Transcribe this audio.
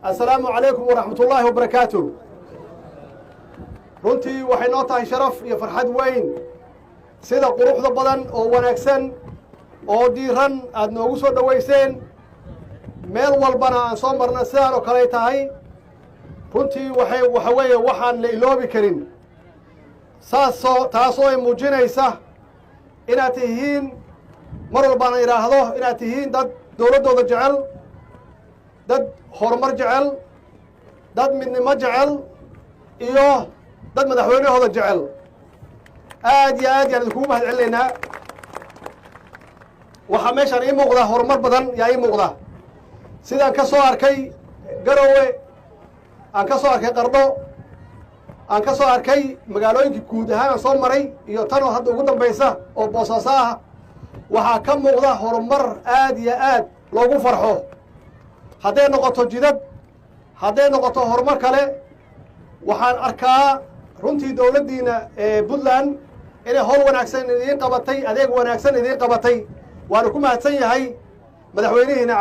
Asalaamu calaykum waraxmatullaahi wabarakaatu. Runtii waxay noo tahay sharaf iyo farxad weyn sida quruxda badan oo wanaagsan oo diiran aada noogu soo dhowayseen. Meel walbana aan soo marna sidaan oo kaley tahay. Runtii waxay waxa weeye waxaan la iloobi karin, saasoo taasoo ay muujinaysa inaad tihiin, mar walbaana idhaahdo, inaad tihiin dad dowladdooda jecel, dad horumar jecel, dad midnimo jecel iyo dad madaxweynahooda jecel. Aad iyo aad yaan idinkugu mahad celinaynaa. Waxaa meeshaan ii muuqda horumar badan yaa ii muuqda, sidaan ka soo arkay Garowe, aan ka soo arkay Qardho, aan ka soo arkay magaalooyinkii guud ahaan aan soo maray, iyo tanoo hadda ugu dambaysa oo Boosaaso ah. Waxaa ka muuqda horumar aad iyo aad loogu farxo, hadday noqoto jidad, hadday noqoto horumar kale. Waxaan arkaa runtii dowladdiina ee Puntland inay howl wanaagsan idiin qabatay, adeeg wanaagsan idiin qabatay. Waanu ku mahadsan yahay madaxweynihiina.